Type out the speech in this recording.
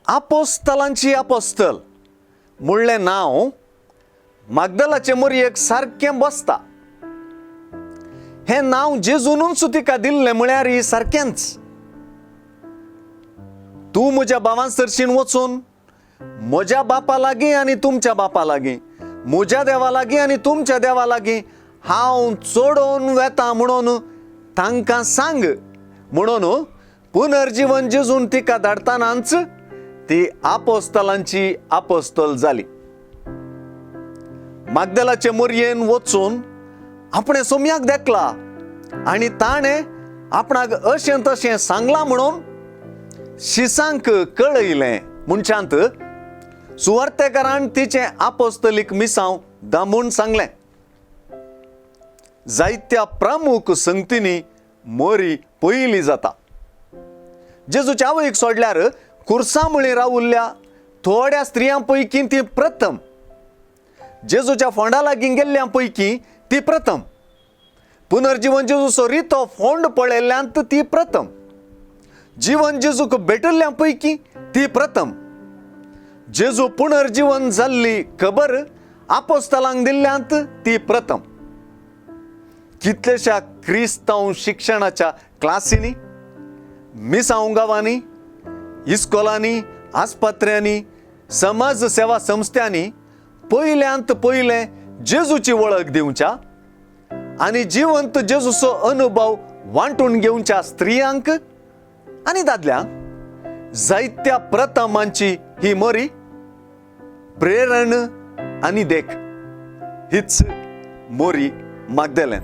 आपोस्तलांची आपोस्तल म्हणलें नांव मागदलाचे मोरयेक सारकें बसता. हें नांव जेजूनूच तिका दिल्लें म्हळ्यार सारकेंच. तूं म्हज्या भावां सरशीन वचून म्हज्या बापा लागीं आनी तुमच्या बापा लागीं, म्हज्या देवा लागीं आनी तुमच्या देवा लागीं हांव चडोवन वेता म्हणून तांकां सांग म्हणून पुनर्जीवन जेजून तिका धाडटनाच ती आपोस्तलांची आपोस्तल जाली. मागदलाचे मोरयेन वचून आपणें सोम्याक देखला आनी ताणें आपणाक अशें तशें सांगलां म्हणून शिसांक कळयलें. मनशांत सुवार्तेकारान तिचें आपोस्तलीक मिसांव दामून सांगलें. जायत्या प्रमुख संगतींनी मोरी पयली जाता. जेजूच्या आवयक सोडल्यार कुर्सा मुळी रावुल्ल्या थोड्या स्त्रियां पैकी ती प्रथम, जेजूच्या फोंडा लागीं गेल्ल्या पैकी ती प्रथम, पुनर्जीवन जेजूचो रितो फोंड पळयल्ल्यांत ती प्रथम, जीवन जेजूक भेटिल्ल्या पैकी ती प्रथम, जेजू पुनर्जीवन जाल्ली खबर आपोस्तलांक दिल्ल्यांत ती प्रथम. कितलेश्या क्रिस्तांव शिक्षणाच्या क्लासींनी, मिसांव गांवांनी, इस्कोलांनी, आस्पत्र्यांनी, समाज सेवा संस्थांनी पयल्यांत पयलें जेजूची वळख दिवच्या आनी जिवंत जेजूचो अनुभव वांटून घेवच्या स्त्रियांक आनी दादल्यांक जायत्या प्रथमांची ही मोरी प्रेरण आनी देख हीच मोरी मागदेलें.